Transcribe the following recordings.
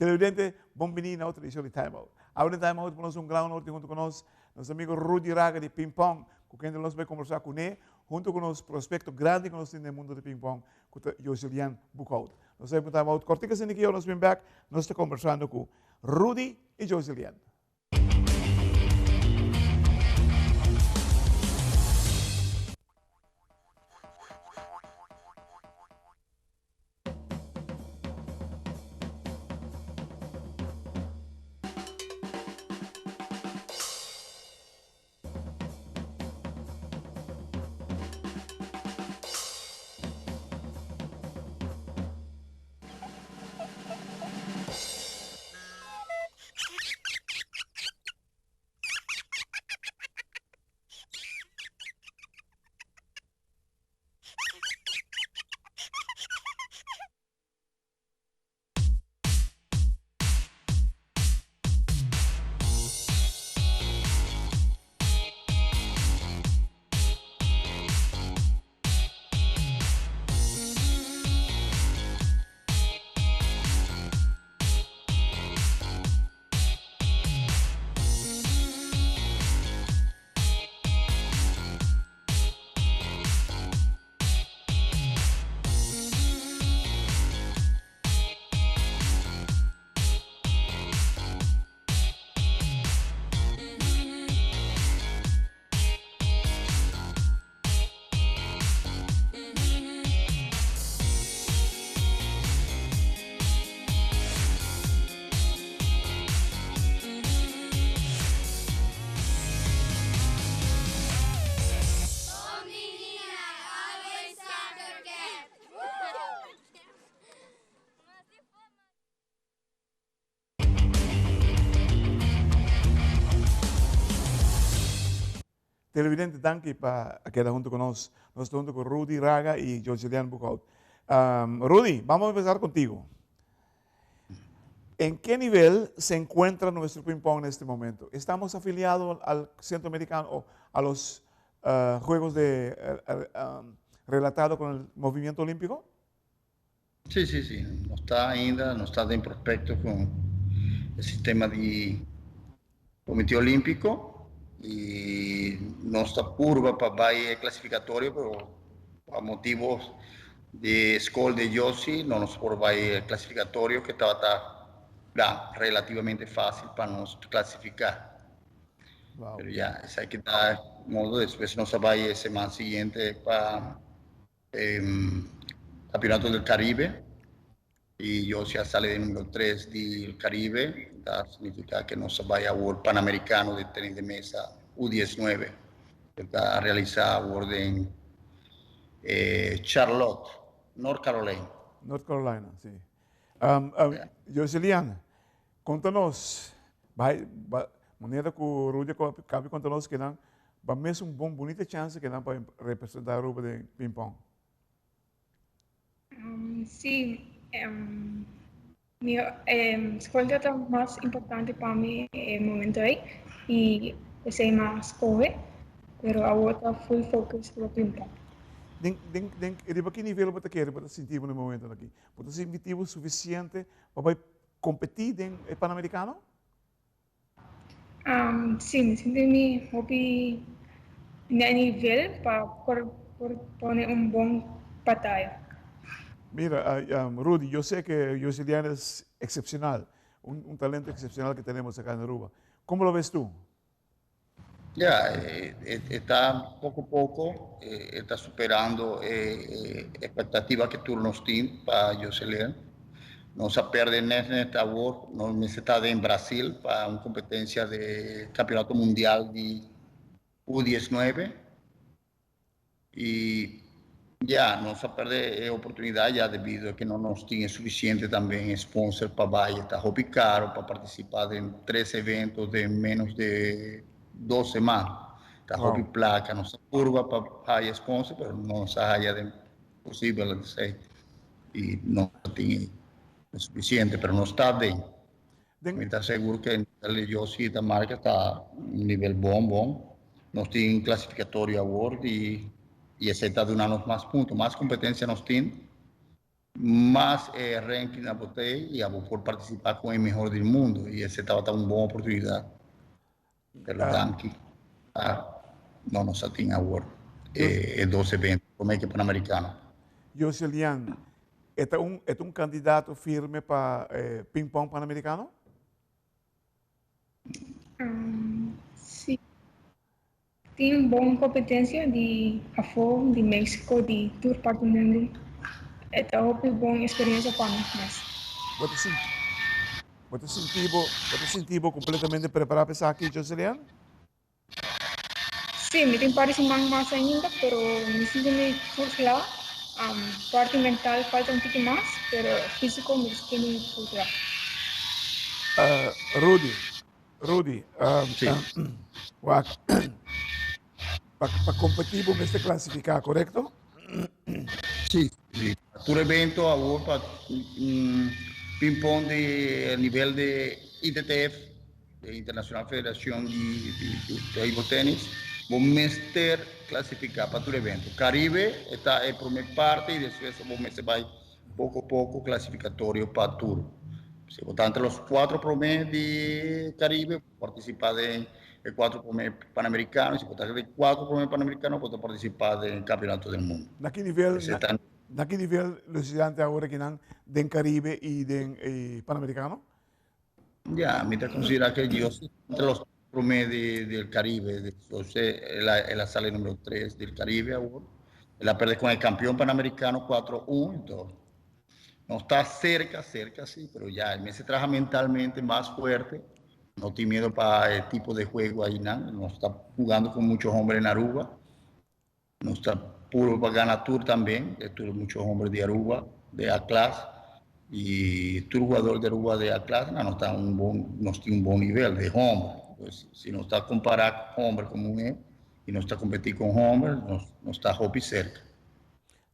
Televidente, bon bini na otro edicion di Time Out. Awe den Time Out nos un gran honor tin hunto cu nos, nos amigo Rudy Raga di Ping Pong, cu kende nos bay conversa cune, hunto cu nos prospecto grandi cu nos tin den mundo di ping pong, cu ta Joselian Boekhout. Nos ta bay pa un Time Out cortico asina ki nos bin back, nos ta conversando cu Rudy y Joselian. Televidente danki pa a keda hunto cu nos. Nos ta hunto cu Rudy Raga y Joselian Boekhout. Rudy, vamos a empezar contigo. ¿En qué nivel se encuentra nuestro ping pong en este momento? ¿Estamos afiliados al Centro Americano o a los Juegos de, relatado con el movimiento olímpico? Si, si, si. Nos ta ainda, nos ta den prospecto con e sistema di Comité Olímpico y nos ta purba pa bay e clasificatorio pero pa motibo di scol di Josi no nos por bay e clasificatorio que tabata relativamente facil pa nos clasifica. Wow. Pero ya, esaki ta modo, despues nos a bay e seman siguiente pa Campeonato del Caribe y Josi a sali de numero 3 del Caribe, ta significa que nos a bay awor Panamericano de tenis de mesa U19, que ta realisa awor den Charlotte, North Carolina. North Carolina, si. Joselian, conta nos, bay, manera cu Rudy a conta nos que nan Ba mes un bon bunita chance ke nan pa representa Aruba den ping pong. Si, mi skol ta mas importante pa mi e momento ei y esei mi a skohe, pero awor ta full focus riba ping pong. Den den den riba ki nivel bo ta kere bo ta sinti bo na e momentonan aki? Bo ta sinti bo suficiente pa bai competi den e Panamericano? Sí, mi sinti mi hopi na e nivel pa por por pone un bon bataya. Mira, Rudy, yo sé que Joseliana es excepcional, un, un talento excepcional que tenemos acá en Aruba. ¿Cómo lo ves tú? Ya, e ta poco poco, e ta superando e expectativa que tur nos tin pa Joselian. Nos a perde net net awor, nos mester ta den Brasil pa un competencia de campeonato mundial di U19 y ya nos a perde e oportunidad ya debido a que no nos tin e suficiente también sponsor pa bay, ta hopi caro pa participa den tres eventos den menos de dos seman, ta hopi placa, nos a purba pa haya sponsor pero no nos a haya den posibel esey y no tin e suficiente pero nos ta den. Mi ta segur ke yo si ta marca ta un nivel bon bon. Nos tin clasificatorio awor y esey ta duna nos mas punto, mas competencia nos tin. Mas e ranking abo ta ei y abo por participa con e mehor del mundo y ese tabata un bon oportunidad. Pero danki a no nos a tin awor e dos evento, prome ke Panamericano. Joselian, e ta un e ta un candidato firme pa ping pong Panamericano? Si. Tin bon competencia di afo, di Mexico, di tur parti mundu. E ta hopi bon experiencia pa mi mes. Bo ta sinti bo ta sinti bo bo ta sinti bo completamente prepara pa esaki, Joselian? Sí, mi tin par di siman mas ainda, pero mi sinti mi full cla. Parti mental falta un tiki mas, pero fisico mi ta sinti mi full cla. Rudy, Rudy, Sí. wak, pa, pa competí bo mester clasificá, correcto? Sí, sí. Tur evento awor pa un ping-pong di nivel de ITTF, de Internacional Federacion di, di, di Table Tennis, bo mester clasificá pa tur evento. Caribe e ta e prome parte y despues bo mester bai Poco poco clasificatorio pa tur. Si bo ta entre los cuatro prome di Caribe, bo participa den e cuatro prome Panamericano. Si bo ta entre e cuatro prome Panamericano, bo ta participa den Campeonato del Mundo. Na ki nivel, Ese ta na ki nivel lo estudiante awor akinan den Caribe y den e Panamericano? Ya, mi ta considera que yo si entre los prome di del Caribe. Entonces, el a, el a sali numero tres del Caribe awor. El a perde con el campeón panamericano 4-1, entonces no está cerca, cerca sí, pero ya el mester traha mentalmente mas fuerte, no tin miedo pa e tipo de juego ahí nan, no está jugando con muchos hombres en Aruba, no está puro pa gana tur también, e tur muchos hombres de Aruba, de A class, y tur jugador de Aruba de A class nan no está un bon, nos tin un bon nivel de hombre, pues si nos ta compara hombre con muher, y nos ta competi con homber, nos, nos ta hopi cerca.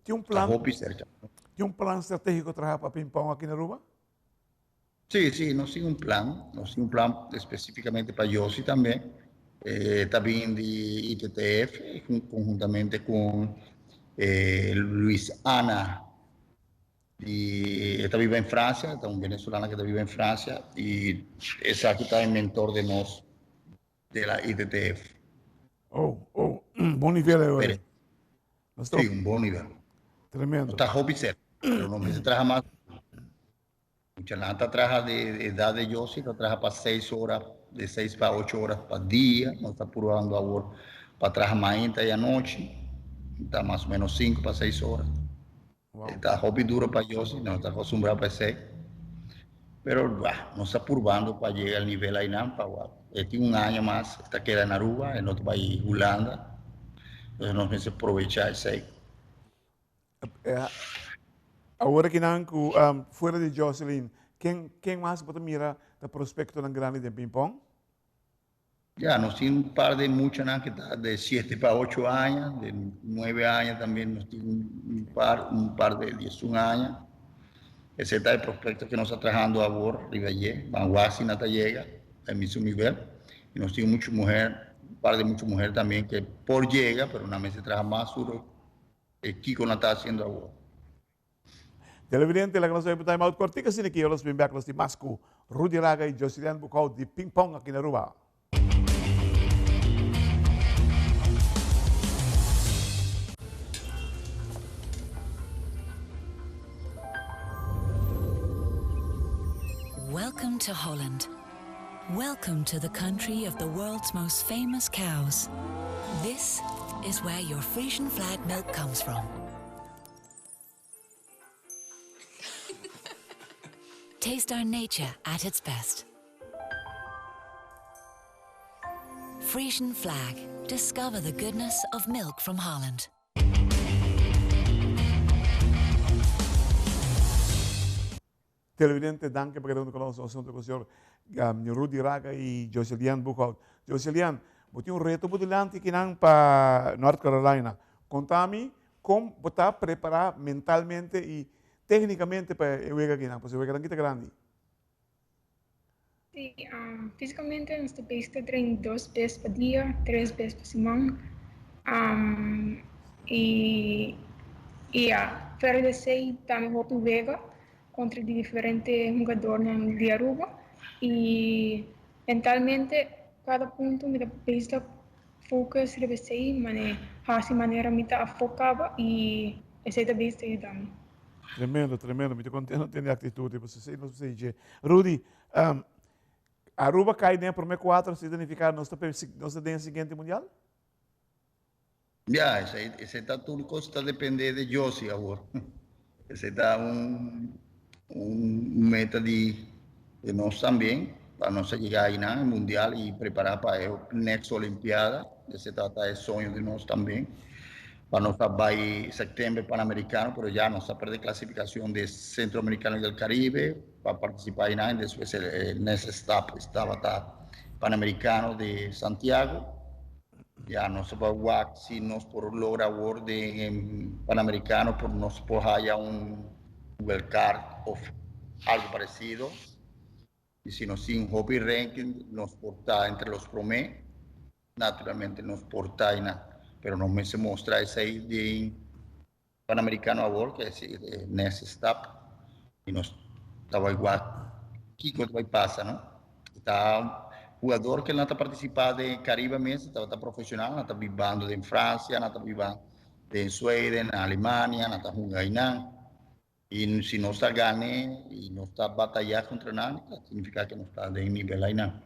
Tin un plan, Ta hopi cerca. Tin un plan strategico traha pa ping pong aki na Aruba? Sí, sí, nos tin un plan. Nos tin un plan específicamente pa Yossi tambe. Eh, ta bin di ITTF, conjuntamente con eh, Luis Ana di, e ta biba en Francia, ta un venezolana que ta biba en Francia, y esaki ta e mentor de nos de la ITTF. Oh, oh, bon nivel ahí, Pero, sí, un bon nivel. Tremendo. No ta hopi cerca, pero no mester traha mas. Muchanan ta traha de edad de Yossi, ta traha pa seis horas, de seis pa ocho horas pa dia. Nos ta probando awor pa traha mainta y anochi. Ta mas o menos cinco pa seis horas. Wow. Ta hopi duro pa Yossi, no ta acostumbrado pa esey. Pero bah, nos ta purbando pa yega al nivel aynan pa wak. E tin un aña mas, e ta keda na Aruba, e no ta bay Hulanda. Entonces nos mester probecha esey. Awor akinan ku fuera di Jocelyn, ken ken mas bo ta mira ta prospectonan grandi den ping pong? Ya, nos tin un par de muchanan que ta de siete pa ocho aña, de nueve aña también nos tin un par, un par de diesun aña. Ese ta e prospecto que nos ta trahando awor riba dje, ban wak si nan ta yega e mismo nivel. Y nos tin mucho muher, un par de mucho muher también que por yega, pero nan mester traha mas duro e kico nan ta haciendo awor. Televidente, laga nos bai time out kortico asina ki los bin bek nos tin mas ku Rudy Raga y Joselian Boekhoudt di Ping Pong aki na Aruba. Welcome to Holland. Welcome to the country of the world's most famous cows. This is where your Frisian flag milk comes from. Taste our nature at its best. Frisian flag. Discover the goodness of milk from Holland. Televidente, danki pa keda huntu ku nos. Nos huntu ku señor Rudy Raga i Joselian Boekhout. Joselian, bo tin un reto bo dilanti kinan pa North Carolina. Konta mi kon bo ta prepará mentalmente i téknikamente pa e wega kinan, pasobra e weganan ki ta grandi. Sí, físikamente nos ta bezig ta train dos bes pa dia, tres bes pa siman. I, i ya. Fuera di esey tambe hopi wega contra di diferente hungadornan di Aruba y mentalmente cada punto mi ta bezig ta focus riba esey mane haci manera mi ta afo caba y esey ta bezig ta yuda mi. Tremendo, tremendo. Mi ta contento tende actitud ei, pasobra esey nos mester dje. Rudy, Aruba cay den e prome cuatro, esey ta nifica nos ta nos ta den e siguiente mundial? Ya, esey, esey ta tur cos ta depende de Josie awor. Esey ta un, un meta di, di nos tambien, pa nos a yega aynan e mundial y prepara pa e next olimpiada. Esey ta ta e soño di nos tambien. Pa nos a bay september Panamericano, pero ya nos a perde clasificacion di Centroamericano y del Caribe pa participa aynan y despues e next stap tabata Panamericano di Santiago. Ya nos ta wak si nos por logra awor den e Panamericano por nos por haya un wild card of algo parecido. Y si nos tin hopi ranking nos por ta entre los prome. Naturalmente nos por ta ayna, pero nos mester mostra esey den Panamericano awor, ke es e next stap. Y nos ta bay wak kico ta bay pasa, no? Ta jugador ke nan ta participa den Caribe mes tabata profesional, nan ta bibando den Francia, nan ta biba den Sweden, Alemania, nan ta hunga aynan. Y si nos ta gane y nos ta bataya contra nan, ta significa ke nos ta den nivel aynan.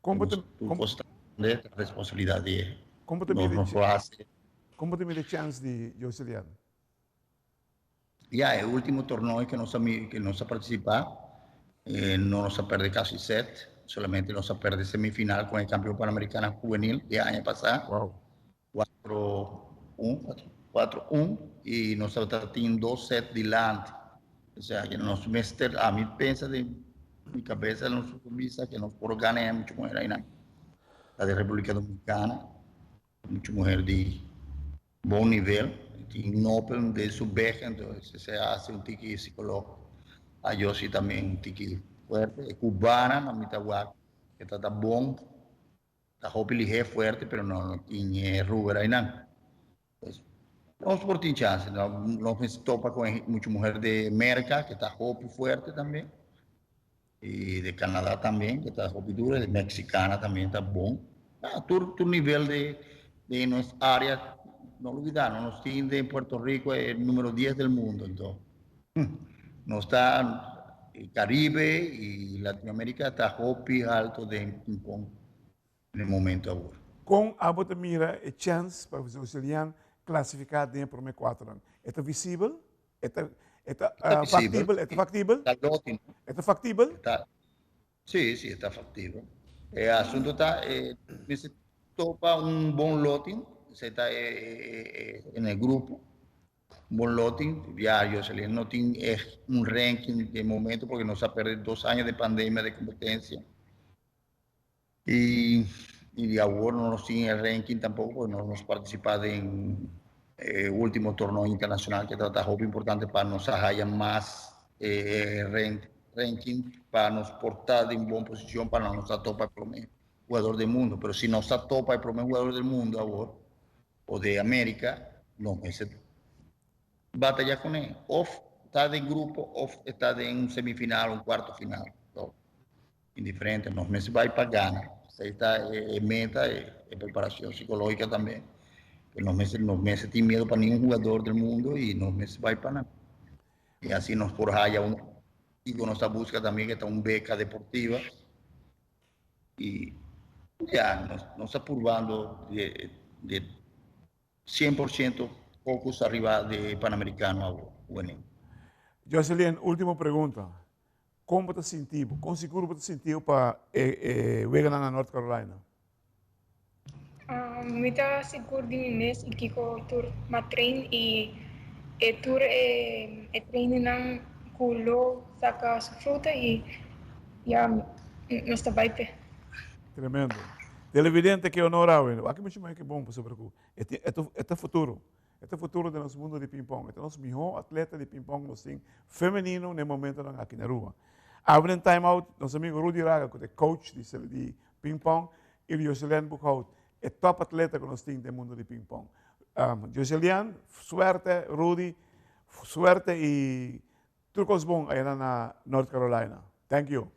Con bo ta, Tur cos ta de responsabilidad di Con bo ta nos mira no por haci. Con bo ta mira e chance di Joselian? Ya, e ultimo torneo ke nos a ke nos a participa, no nos a perde casi set, solamente nos a perde semifinal con e campeon panamericana juvenil di aña pasa. Wow. 4-1, 4-1, y nos tabata tin dos set dilanti. O sea, que nos mester, a mi pensa den mi cabeza, nos bisa que nos por gana e mucha mujer ahí, la de República Dominicana, mucha mujer di bon nivel, tin Nopel de su beg, entonces se hace un tiki psicológico. A yo sí también un tiki fuerte. E cubana, na mi ta wak, que ta bon. Ta hopi lihé fuerte pero no no tin e rubber ainan. Pues nos por tin chance. No, nos mester topa con e mucho muher de Merca que ta hopi fuerte tambe. Y de Canadá también que ta hopi duro. De Mexicana también ta bon. Ah, tur, tur nivel de, de nos área, no olvida, no nos tin de Puerto Rico e número 10 del mundo. Entonces, nos ta Caribe y Latinoamérica ta hopi alto den ping pong den momento awor. Con abo ta mira e chens pa Joselian clasifica den e prome cuatronan? E ta visibel? E ta e ta factibel? E ta factibel? Ta lotin. E ta factibel? Ta, si, si, e ta factibel. E asunto ta, e mester topa un bon lotin, esey ta e e e grupo. Bon loting, ya Joselin no tin echt un ranking de momento porque nos a perde dos aña de pandemia de competencia. Y, y awor no nos tin el ranking tampoco porque no nos participa den eh, último torneo internacional que ta hopi importante pa nos haya mas eh, ranking pa nos portar den bon posicion pa nos ta topa el primer jugador del mundo. Pero si nos ta topa el primer jugador del mundo awor, o de América, no mester batalla con él. Of ta den grupo, of ta den un semifinal, un cuarto final. So, indiferente, nos mester bay pa gana. Esey ta e, e meta, e, e preparación psicológica también. Que nos mester, nos mester tin miedo pa ningún jugador del mundo y nos mester bay pa nada. Y así nos por haya un, y nos ta busca también que ta un beca deportiva. Y ya, nos, nos ta purbando de, de 100% focus arriba de Panamericano awor, juvenil. Jocelyn, ultimo pregunta. Con bo ta sinti bo? Con sigur bo ta sinti bo pa e, e weganan na North Carolina? Um, mi ta sigur di mi mes y kiko tur m'a train y e tur e, e trainingnan cu lo saca su fruta y ya nos ta bai p'e. Tremendo. Televidente ke honor awe. Wak mucho mai ke bon pasobra ku e tin e ta e ta futuro. E ta futuro den nos mundo di ping pong. E ta nos miho atleta di ping pong nos tin femenino na e momentonan aki na Aruba. Awe den Time Out nos amigo Rudy Raga ku ta e coach di di ping pong i Joselian Boekhout e top atleta ku nos tin den mundo di ping pong. Joselian, suerte, Rudy. Suerte y tur cos bon aya na North Carolina. Thank you.